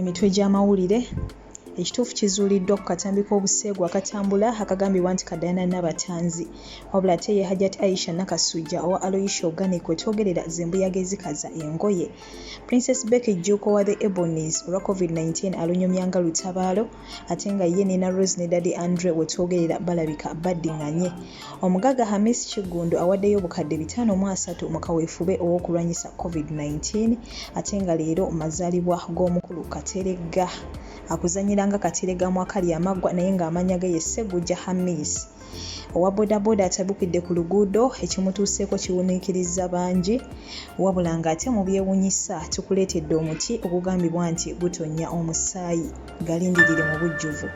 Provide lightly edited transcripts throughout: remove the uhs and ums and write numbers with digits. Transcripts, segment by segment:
Emitwe gy'amawulire, Ekituufu kizuuliddwa ku katambi k'obuseegu akatambula akagambibwa nti ka Diana Nabatanzi. Wabula ate ye Hajjat Aisha Nakasujja owa Aloysia Organic wetwogerera z'embuyaga ezikaza engoye. Princess Becky Jjuuko owa The Ebonies olwa Covid 19 alunyumya nga lutabaalo ate nga ye Nina Roz ne Daddy Andre wetwogerera balabika baddinganye. Omugagga Hamis Kiggundu awaddeyo obukadde 530 mu kaweefube ow'okulwanyisa Covid 19 ate nga leero mazaalibwa g'omukulu Kateregga. Akuzannyira nga Kateregga mu Akalya Amaggwa naye ng'amannya ge ye Ssegujja Hamis. Owa bodaboda atabukidde ku luguudo, ekimutuuseeko kiwuniikirizza bangi wabula ng'ate mu byewunyisa tukuleetedde omuti ogugambibwa nti gutonnya omusaayi. Galindirire mu bujjuvu.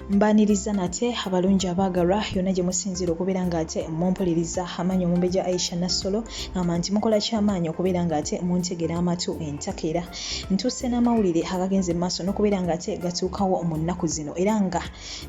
Mbaaniriza nate abalungi abaagalwa yonna gye musinziira okubeera ng'ate mumpuliriza. Amaanyi Omumbejja Aisha Nassolo ngamba nti mukola kyamaanyi okubeera ng'ate muntegera amatu entakera. Ntuuse n'amawulire agagenze mu maaso n'okubeera ng'ate gatuukawo mu nnaku zino era nga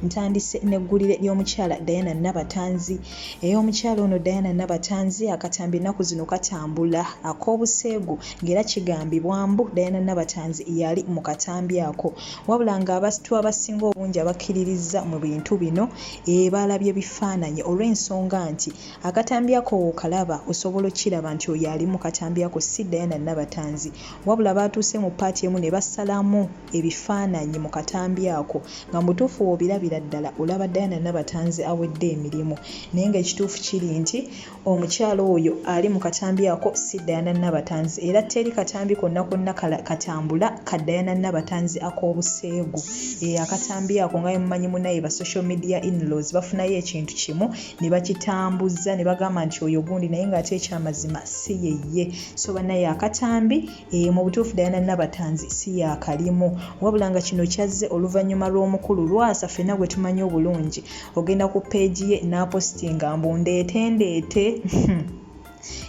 ntandise n'eggulire ly'omukyala Diana Nabatanzi. Ey'omukyala ono Diana Nabatanzi akatambi ennaku zino katambula ak'obuseegu ng'era kigambibwa mbu Diana Nabatanzi yali mu katambi ako. Wabula nga abasntu abasinga obungi abakkiririzza mu bintu bino ee baalabye bifaananyi olw'ensonga nti akatambi ako w'okalaba osobola okukiraba nti oyo ali mu katambi ako si Diana Nabatanzi wabula baatuuse mu paati emu ne basalamu ebifaananyi mu katambi ako nga mu butuufu w'obirabira ddala olaba Diana Nabatanzi awedde emirimu naye ng'ekituufu kiri nti Omukyala oyo ali mu katambi ako si Diana Nabatanzi era teri katambi konna konna katambula ka Diana Nabatanzi ak'obuseegu. Eeh akatambi ako nga bwemumanyi munaye ba social media in-laws bafunayo ekintu kimu nebakitambuza nebagamba nti oyo gundi naye nga ate ekyamazima si yeyye. So banaye akatambi eeh mubutuufu Diana Nabatanzi si yaakalimu. Wabula nga kino kyazze oluvanyuma lw'omukulu Lwasa ffenna gwetumanyi obulungi Ogenda ku page ye n'apositinga mbu ndeete ndeete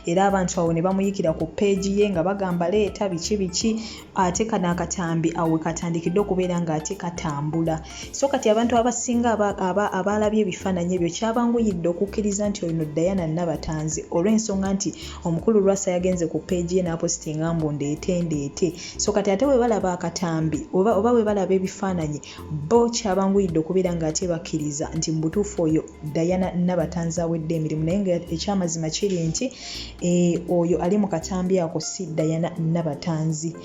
era abantu awo ne bamuyikira ku page ye nga bagamba leeta biki biki ate kano akatambi awo wekatandikidde okubeera nga ate katambula so kati abantu abasinga abaalabye ebifaananyi ebyo kyabanguyidde okukkiriza nti ono Diana Nabatanzi olw'ensonga nti omukulu Lwasa yagenze ku page ye n'apositinga mbu ndeete ndeete so kati ate bwe balaba akatambi oba bwe balaba ebifaananyi Bbo kyabanguyidde okubeera nga ate bakkiriza nti mu butuufu oyo Diana Nabatanzi awedde emirimu naye nga ekyamazima kiri nti eh, oyo ali mu katambi ako si Diana Nabatanzi.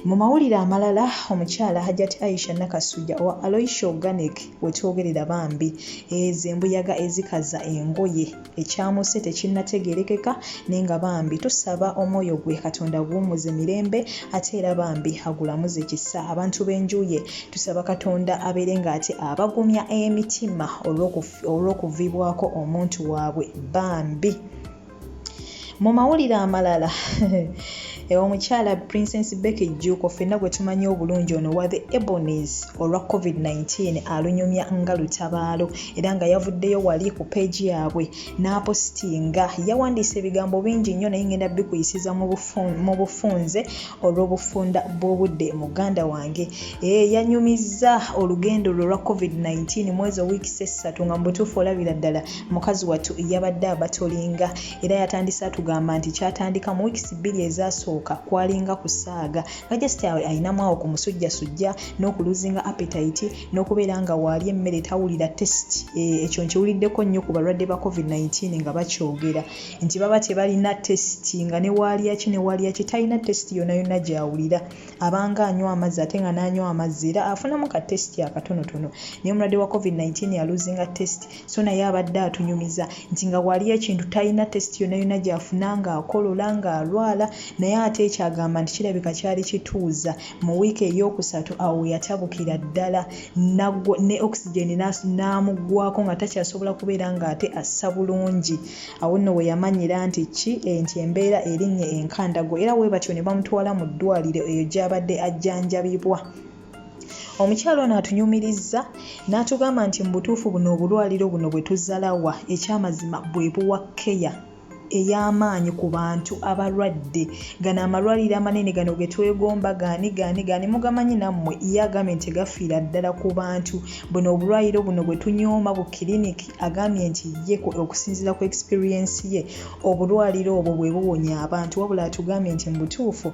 Mu mawulire amalala, omukyala Hajjat Aisha Nakasujja owa Aloysia Organic wetwogerera bambi ezo embuyaga ezikaza engoye Ekyamusse tekinnategeerekeka naye nga bambi tusaba omwoyo gwe Katonda aguwummuze mirembe ate era bambi agulamuze kisa. Abantu b'enju ye tusaba Katonda abeere nga ate abagumya emitima olw'okuviibwako omuntu waabwe bambi. Mu mawulire amalala omukyala Princess Becky Jjuuko ffenna gwe tumanyi obulungi ono wa The Ebonies olwa Covid-19 alunyumya nga lutabaalo era nga yavuddeyo wali ku peegi yaabwe n'apositinga yawandiise ebigambo bingi nnyo naye ngenda bikuyisiza mu bufunze olw'obufunda bw'obudde muganda wange ee yanyumizza olugendo lwe olwa Covid-19 mu ezo wiikisi essatu nga mu butuufu olabira ddala mukazi wattu yabadde abatolinga era yatandise atugamba nti kyatandika mu wiikisi bbiri ezasooka kwalinga kusaaga nga just alinamu awo ku musujjasujja n'okuluzinga appetite n'okubeera nga waali emmere tawulira test eh, ekyo nkiwuliddeko nnyo ku balwadde ba covid-19 nga bakyogera nti baba tebalina test nga ne waalya ki ne waalya ki talina test yonna yonna gy'awulira abanga anywa amazzi ate nga n'anywa amazzi era afunamu ka test akatonotono naye omulwadde wa covid-19 aluzinga test so naye abadde atunyumiza nti nga wali ekintu talina test yonna yonna gy'afuna ng'akolola ng'alwala naye ate ekyo agamba nti kirabika kyali kituuza mu wiiki ey'okusatu awo we yatabukira ddala ne oxygen n'amuggwako nga takyasobola kubeera ng'ate assa bulungi Awo nno we yamanyira nti ki nti embeera erinnye enkandago era bwe batyo ne bamutwala mu ddwaaliro eyo gy'abadde ajjanjabibwa. Omukyala ono atunyumirizza n'atugamba nti mu butuufu buno obulwaliro buno bwe tuzalawa ekyamazima bwe buwa kkeya ey'amaanyi ku bantu abalwadde. Gano amalwaliro amanene gano ge twegomba gaani gaani gaani mugamanyi nammwe, ye agambye nti tegafiira ddala ku bantu. Buno obulwaliro buno bwe tunyooma bu kiriniki, agambye nti ye okusinziira ku experience ye obulwaliro obwo bwe buwonya abantu. Wabula atugambye nti mu butuufu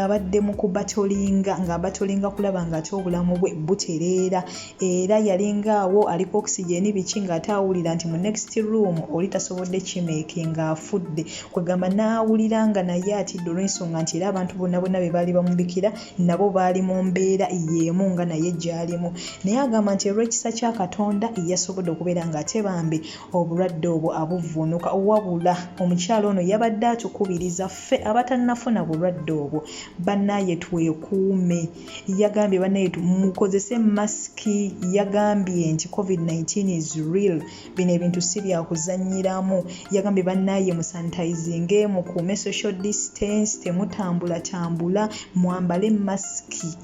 abadde mu kubatolinga ng'abatolinga kulaba ng'ate obulamu bwe butereera era yalinga awo ali ku oxygen biki ng'ate awulira nti mu next room oli tasobodde kimeekinga afudde. Kwegamba n'awulira nga naye atidde olw'ensonga nti era abantu bonna bonna be baali bamubikira nabo baali mu mbeera y'emu nga naye gy'alimu. Naye agamba nti olw'ekisa kya Katonda yasobodde okubeera ng'ate bambi obulwadde obwo abuvvuunuka. Wabula omukyala ono yabadde atukubiriza ffe abatannafuna bulwadde obwo bannaaye twekuume. Yagambye bannaaye mukozese masiki, yagambye nti COVID-19 is real, bino ebintu si bya kuzannyiramu. Yagambye bannaaye musanitayizinge, mukuume social distance, temutambulatambula, mwambale masiki.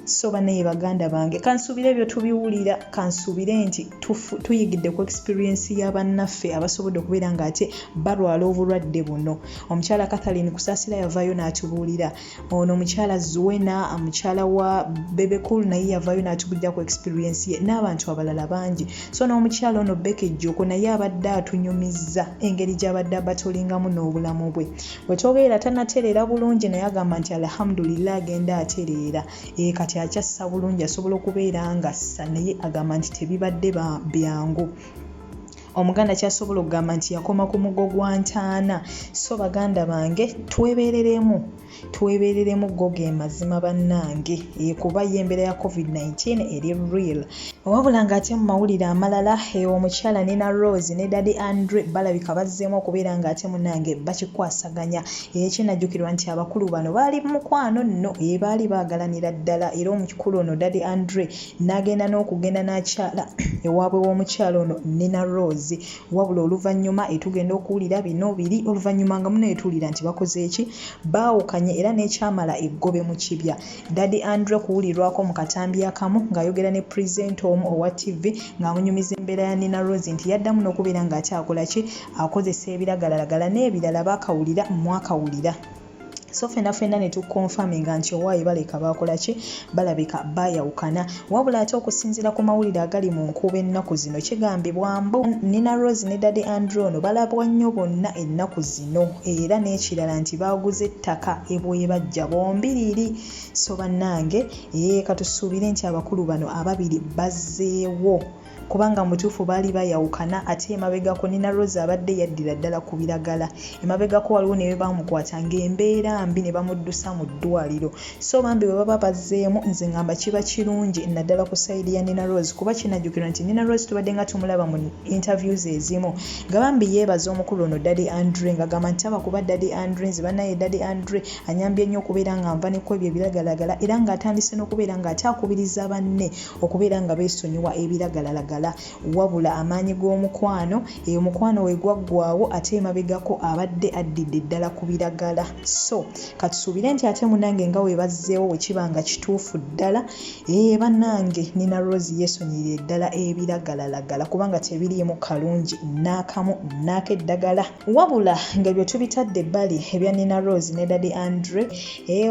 So bannaye baganda bange, kansuubire ebyo tubiwulira, kansuubire nti tuyigidde ku experience ya bannaffe abasobodde okubeera ng'ate balwala obulwadde buno. Omukyala Catherine Kusaasira yavaayo n'atubuulira. Ono omukyala Zuena, mukyala wa Bebe Cool, naye yavaayo n'atubuulira ku experience ye n'abantu abalala bangi. So n'omukyala ono Becky Jjuuko naye abadde atunyumizza engeri gy'abadde abatolingamu n'obulamu bwe. We twogerera tannatereera bulungi naye agamba nti alhamdulillah agenda atereera. Kati akyassa bulungi asobola okubeera ng'assa naye agamba nti tebibadde byangu. Omuganda ky'asobola okugamba nti yakoma ku mugo gwa ntaana. So baganda bange twebeereremu, twebeereremu go ge mazima bannange kuba ye embeera ya COVID-19 eri real. Wabula ng'ate mu mawulire amalala, omukyala Nina Rose ne Daddy Andre balabika bazzeemu okubeera ng'ate munnange bakikwasaganya. Kinajjukirwa nti abakulu bano baali mukwano nno, baali baagalanira ddala era omukulu ono Daddy Andre n'agenda n'okugenda n'akyala ewaabwe w'omukyala ono Nina Rose. Wabula oluvannyuma tugenda okuwulira bino biri, oluvannyuma nga munnaye tuwulira nti bakoze ki, baawukanye era n'ekyamala eggobe mu kibya. Daddy Andre kuwulirwako mu katambi akamu ng'ayogera ne pulezidenti omu owa TV ng'amunyumiza embeera ya Nina Rose nti yaddamu n'okubeera ng'ate akola ki, akozesa ebiragalalagala n'ebirala baakawulira mwakawulira. So ffenna ffenna ne tukonfaminga nti owaaye baleka baakola ki, balabika baayawukana. Wabula ate okusinziira ku mawulire agali mu nkuubo ennaku zino kigambibwa mbu Nina Rose ne Daddy Andre ono balabwa nnyo bonna ennaku zino era n'ekirala nti baaguze ettaka e Bwebajja bombiriri. So bannange katusuubire nti abakulu bano ababiri bazzeewo kubanga mu butuufu baali bayawukana ate emabegako Nina Rose abadde yaddira ddala ku biragala. Emabegako waliwo ne bwe baamukwata ng'embeera mbi ne bamuddusa mu ddwaliro. So bambi bwe baba bazzeemu nze ngamba kiba kirungi naddala ku sayidi ya Nina Rose kuba kinajjukirwa nti Nina Rose tubadde nga tumulaba mu interviews ezimu nga bambi yeebaza omukulu ono Daddy Andre ng'agamba nti taba kuba Daddy Andre nze bannaye Daddy Andre anyambye nnyo okubeera nga nva ne ku ebyo ebiragalalagala era ng'atandise n'okubeera ng'ate akubiriza banne okubeera nga beesonyiwa ebiragalalagala. Wabula amaanyi g'omukwano, omukwano we gwaggwaawo ate emabegako abadde addidde ddala ku biragala. So katusuubire nti ate munnange nga we bazzeewo bwe kiba nga kituufu ddala, bannange Nina Rose yeesonyiyire ddala ebiragalalagala kubanga tebiriimu kalungi n'akamu n'ak'eddagala. Wabula ng'ebyo tubitadde ebbali ebya Nina Rose ne Daddy Andre,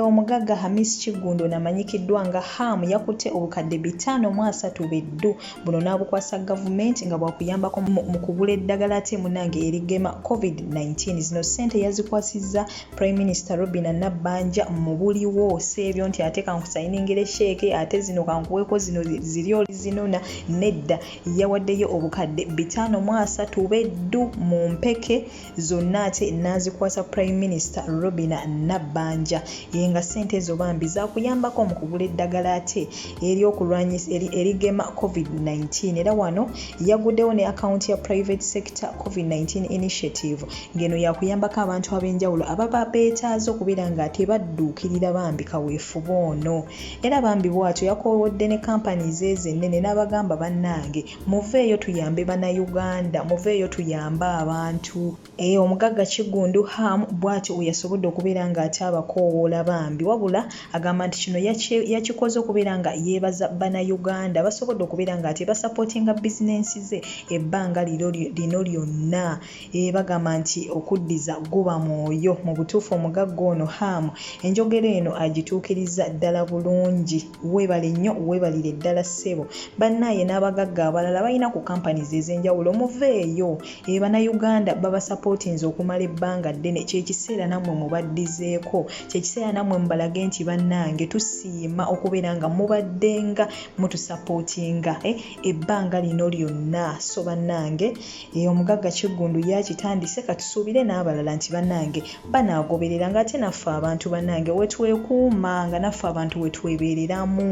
omugagga Hamis Kiggundu ono amanyikiddwa nga Ham yakutte obukadde 530 beddu buno n'abukwasa gavumenti nga bwakuyambako mu kugula eddagala ate munnange erigema COVID-19. Zino ssente yazikwasizza Prime Minister Robinah Nabbanja mu buliwo, si ebyo nti ate kankusayiningire sheeke ate zino kankuweeko zino ziri olizinona, nedda. Yawaddeyo obukadde 530 beddu mu mpeke zonna ate n'azikwasa Prime Minister Robinah Nabbanja. Nga ssente ezo bambi zaakuyambako mu kugula eddagala ate ery'okulwanyisa erigema COVID-19. Era wano yaguddewo ne akawunti ya private sector COVID-19 initiative ng'eno yakuyambako abantu ab'enjawulo ababa beetaaze okubeera nga tebadduukirira bambi kaweefube ono. Era bambi bw'atyo yakoowodde ne companies ezo ennene n'abagamba bannange muveeyo tuyambe bannayuganda, muveeyo tuyambe abantu. Omugagga Kiggundu Ham bw'atyo we yasobodde okubeera ng'ate abakoowoola bambi. Wabula agamba nti kino yakikoze okubeera nga yeebaza bannayuganda basobodde okubeera ng'ate basapootinga okusapootinga bizinensi ze ebbanga lino lyonna. Eeh bagamba nti okuddiza guba mwoyo. Mu butuufu omugagga ono Ham enjogera eno agituukirizza ddala bulungi. Weebale nnyo weebalire ddala ssebo. Bannaaye n'abagagga abalala balina ku companies ez'enjawulo muveeyo. Eeh Bannayuganda babasapootinze okumala ebbanga ddene kye kiseera nammwe mubaddizeeko. Kye kiseera nammwe mubalage nti bannange tusiima okubeera nga mubaddenga mutusapootinga eh, ebbanga lino lyonna. So bannange Eh, omugagga Kiggundu ye akitandise katusuubire n'abalala nti bannange banaagoberera ng'ate naffe abantu bannange wetwekuuma nga naffe abantu wetwebeereramu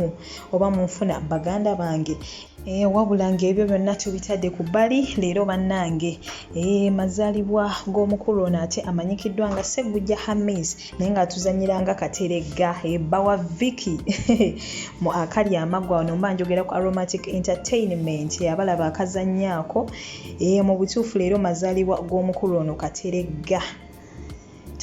oba munfuna baganda bange. Eh, wabula ng'ebyo byonna tubitadde ku bbali leero bannange eh, mazaalibwa g'omukulu ono ate amanyikiddwa nga Ssegujja Hamis naye ng'atuzannyira nga Kateregga ebba wa Vicky mu akali amaggwa wano mba njogera ku Aromatic Entertainment abalaba akazannyo ako e, mu butuufu leero mazaalibwa g'omukulu ono Kateregga.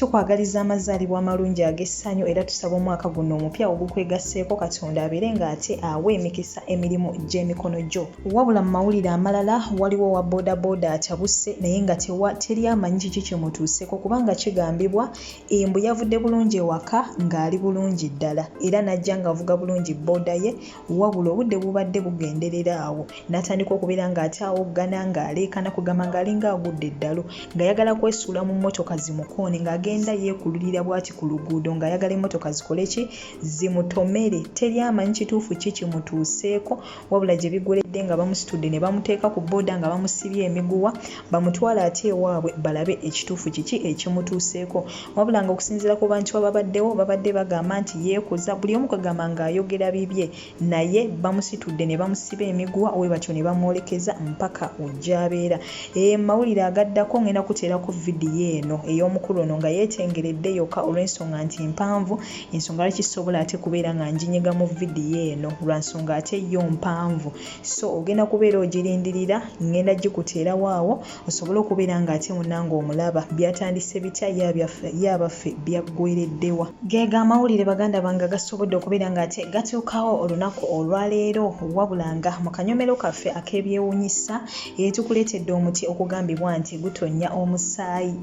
Tukwagaliza amazaalibwa amalungi ag'essanyu era tusaba omwaka guno omupya ogukwegasseeko Katonda abeere ng'ate awa emikisa emirimu gy'emikono gyo. Wabula mu mawulire amalala waliwo owa bodaboda atabuse naye nga tewa teri amanyi kiki kimutuuseko kubanga kigambibwa mbu yavudde bulungi ewaka ng'ali bulungi ddala era n'ajja ng'avuga bulungi boda ye wabula obudde bubadde bugenderera awo n'atandika okubeera ng'ate awoggana ng'aleekana kwegamba ng'alinga agudde eddalu ng'ayagala kwesuula mu mmotoka zimukoone ng'agenda yeekululira bw'ati ku luguudo ng'ayagala emmotoka zikole ki zimutomere teri amanyi kituufu ki kimutuuseeko wabula gye biggweredde nga bamusitudde ne bamuteeka ku bbooda nga bamusibye emiguwa bamutwale ate ewaabwe balabe ekituufu kiki ekimutuuseeko. Wabula nga okusinziira ku bantu ababaddewo babadde bagamba nti yeekoza buli omu kwegamba ng'ayogera bibye naye bamusitudde ne bamusiba emiguwa we batyo ne bamwolekeza mpaka gy'abeera. Eeh mu mawulire agaddako ngenda kuteerako vidiyo eno ey'omukulu ono nga yeetengeredde yokka olw'ensonga nti mpanvu ensonga lwaki sisobola ate kubeera nga nginyega mu vidiyo eno lwa nsonga ate yo mpanvu so ogenda kubeera ogirindirira ngenda gikuteerawo awo osobole okubeera nga ate munange omulaba byatandise bitya ye abaffe byaggwereddewa. Geego amawulire baganda bange agasobodde okubeera nga ate gatuukawo olunaku olwaleero wabula nga mu kanyomero kaffe ak'ebyewunyisa eh, tukuleetedde omuti okugambibwa nti gutonnya omusaayi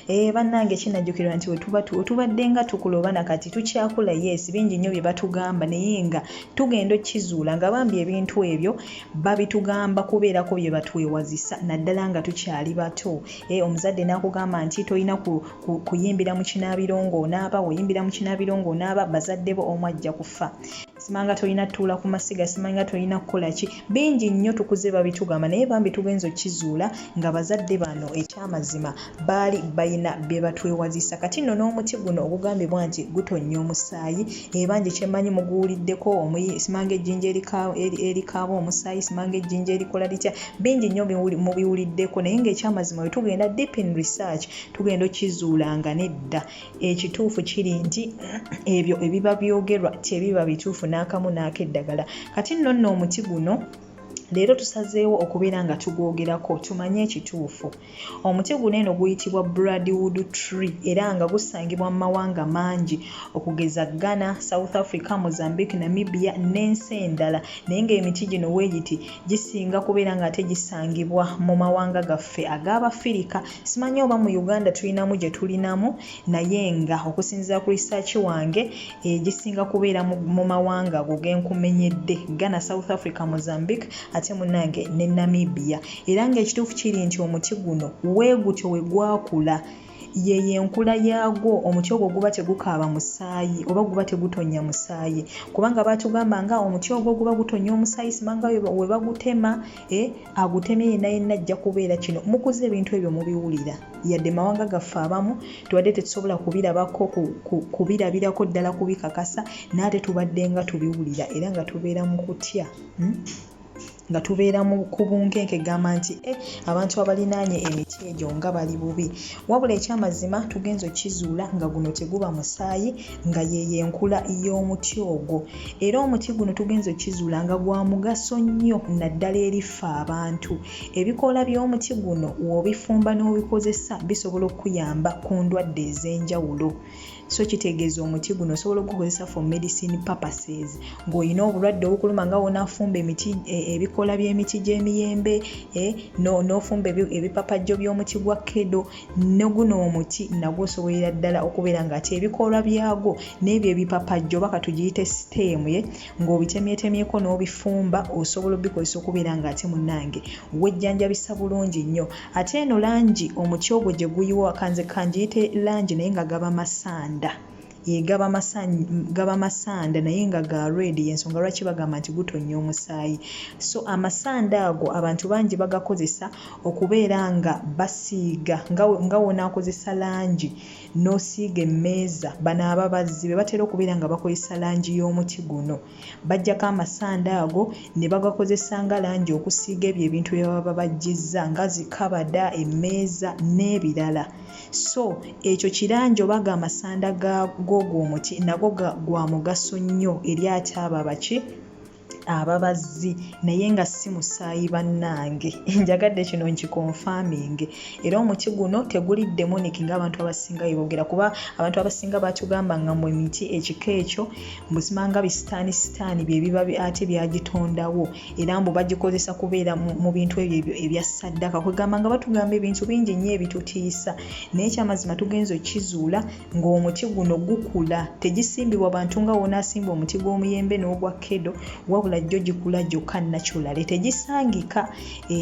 Eh, bannange kinajjukirwa nti wetuba wetubadde nga tukula oba nakati tukyakula yes bingi nnyo bye batugamba naye nga tugenda okukizuula nga bambi ebintu ebyo babitugamba kubeerako bye batwewazisa naddala nga tukyali bato eh, omuzadde n'akugamba nti tolina ku, ku, kuyimbira mu kinaabiro ng'onaaba oyimbira mu kinaabiro ng'onaaba bazadde bo omu ajja kufa simanga tolina tuula ku masiga simanga tolina kukola ki bingi nnyo tukuze babitugamba naye bambi tugenza okukizuula nga bazadde bano ekyamazima baali balina bye batwewazisa kati nno n'omuti guno ogugambibwa nti gutonnya omusaayi ebangi kyemmanyi muguwuliddeko simanga ejjinja erikaaba omusaayi simanga ejjinja erikola litya bingi nnyo mubiwuliddeko naye ng'ekyamazima bwe tugenda deep in research tugenda okukizuula nga nedda Ekituufu kiri nti ebyo ebiba byogerwa tebiba bituufu n'akamu n'akeddagala. Kati nno nno omuti guno leero tusazeewo okubeera nga tugwogerako tumanye ekituufu. Omuti guno eno guyitibwa Bloodwood tree era nga gusangibwa mu mawanga mangi okugeza Ghana, South Africa, Mozambique, Namibia n'ensi endala naye ng'emiti gino weegiti gisinga kubeera ng'ate gisangibwa mu mawanga gaffe ag'Abafirika. Simanyi oba mu Uganda tulinamu gye tulinamu naye nga okusinziira ku research wange egisinga eh, kubeera mu mawanga ago genkumenyedde Ghana, South Africa, Mozambique ate munange ne Namibia era ng'ekituufu kiri nti omuti guno weegutyo we gwakula yeyo enkula yaagwo omuti ogwo guba tegukaaba musaayi oba guba tegutonnya musaayi kubanga baatugamba nga omuti ogwo guba gutonnya omusaayi simanga we bagutema eh, agutemye yenna yenna ajja kubeera kino mukuze ebintu ebyo mubiwulira yadde mawanga gaffe abamu tubadde tetusobola kubirabako kubirabirako ddala kubikakasa naye ate tubadde nga tubiwulira era nga tubeera mu kutya hmm? nga tubeera ku bunkenke gamba nti eh, abantu abalinaanye emiti egyo nga bali bubi wabula ekyamazima tugenza okukizuula nga guno teguba musaayi nga yeyo enkula y'omuti ogwo Era omuti guno tugenze okukizuula nga gwa mugaso nnyo naddala eri ffe abantu. Ebikoola by'omuti guno w'obifumba n'obikozesa bisobola okukuyamba ku ndwadde ez'enjawulo. So kitegeeza omuti guno osobola okugukozesa for medicine purposes ng'olina obulwadde obukuluma, nga wonaafumba emiti ebikoola by'emiti gy'emiyembe, n'ofumba ebipapajjo by'omuti gwa kedo, ne guno omuti nagwo osobolera ddala okubeera ng'ate ebikoola byagwo n'ebyo ebipapajjo, oba katugiyite stem ye, ng'obitemyetemyeko n'obifumba, osobola obikozesa okubeera ng'ate munnange wejjanjabisa bulungi nnyo. Ate eno langi omuti ogwo gye guyiwa, kanze kangiyite langi, naye nga gaba masanda, ye gaba masanda naye nga ga red, y'ensonga lwaki bagamba nti gutonnya omusaayi. So amasanda ago abantu bangi bagakozesa okubeera nga basiiga, nga wonaakozesa langi n'osiiga emmeeza. Bano ababazzi be batera okubeera nga bakozesa langi y'omuti guno. Baggyako amasanda ago ne bagakozesa nga langi okusiiga ebyo ebintu bye baba babajjizza, nga zikabada, emmeeza n'ebirala. So ekyo kirangi oba go amasanda g'ogwo omuti nago gwa mugaso nnyo eri ate abo abaki ababazzi, naye nga si musaayi. Bannange, njagadde kino nkiconfirminge. Era omuti guno teguli demonic ng'abantu abasinga bwe boogera, kuba abantu abasinga batugamba nga mbu emiti ekika ekyo mbu simanga bisitaani sitaani bye biba ate byagitondawo, era mbu bagikozesa kubeera mu bintu ebyo ebya ssaddaka. Kwegamba nga batugamba ebintu bingi nnyo ebitutiisa, naye ekyamazima tugenze okukizuula ng'omuti guno gukula, tegisimbibwa bantu nga wonaasimba omuti gw'omuyembe n'ogwa kedo, wabula gyo gikula gyokka naturally, tegisangika.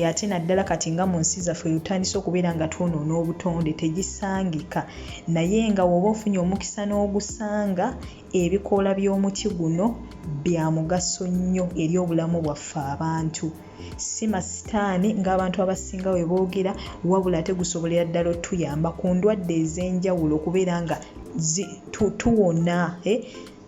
Ate naddala kati nga mu nsi zaffe tutandise okubeera nga twonoona obutonde, tegisangika. Naye nga bw'oba ofunye omukisa n'ogusanga, ebikoola by'omuti guno bya mugaso nnyo eri obulamu bwaffe abantu. Si masitaani ng'abantu abasinga bwe boogera, wabula ate gusobolera ddala otuyamba ku ndwadde ez'enjawulo okubeera nga tuwona,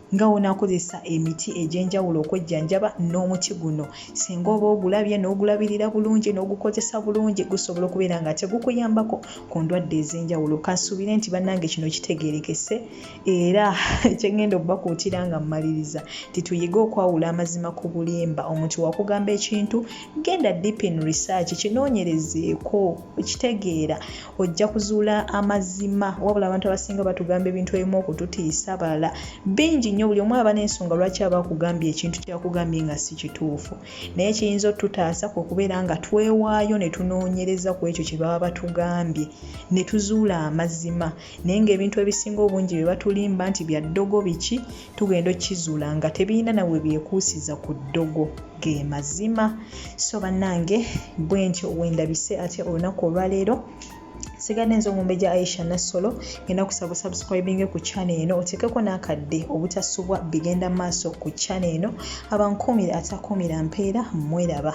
nga wonaakozesa emiti egy'enjawulo okwejjanjaba n'omuti guno. Singa oba ogulabye n'ogulabirira bulungi n'ogukozesa bulungi, gusobola okubeera nga tegukuyambako ku ndwadde ez'enjawulo. Kansuubire nti bannange kino kitegeerekese, era kyengenda obbakuutira nga mmaliriza nti tuyige okwawula amazima ku bulimba. Omuntu wakugamba ekintu, genda deep in research, kinoonyerezeeko, okitegeera, ojja kuzuula amazima. Wabula abantu abasinga batugamba ebintu ebimu okututiisa, abalala bingi nnyo. Buli omu aba n'ensonga lwaki aba akugambye ekintu kyakugambye nga si kituufu, naye kiyinza otutaasa kwe kubeera nga twewaayo ne tunoonyereza ku ekyo kye baba batugambye ne tuzuula amazima. Naye ng'ebintu ebisinga obungi bye batulimba nti bya ddogo biki, tugenda okukizuula nga tebirina nawe byekuusiza ku ddogo, ge mazima. So bannange, bwe ntyo wendabise ate olunaku olwaleero. Sigadde nze Omumbejja Aisha Nassolo. Ngenda kusaba osubscribinge ku channel eno, oteekeko n'akadde obutasubwa bigenda maaso ku channel eno. Abankuumire atakuumira mpeera, mweraba.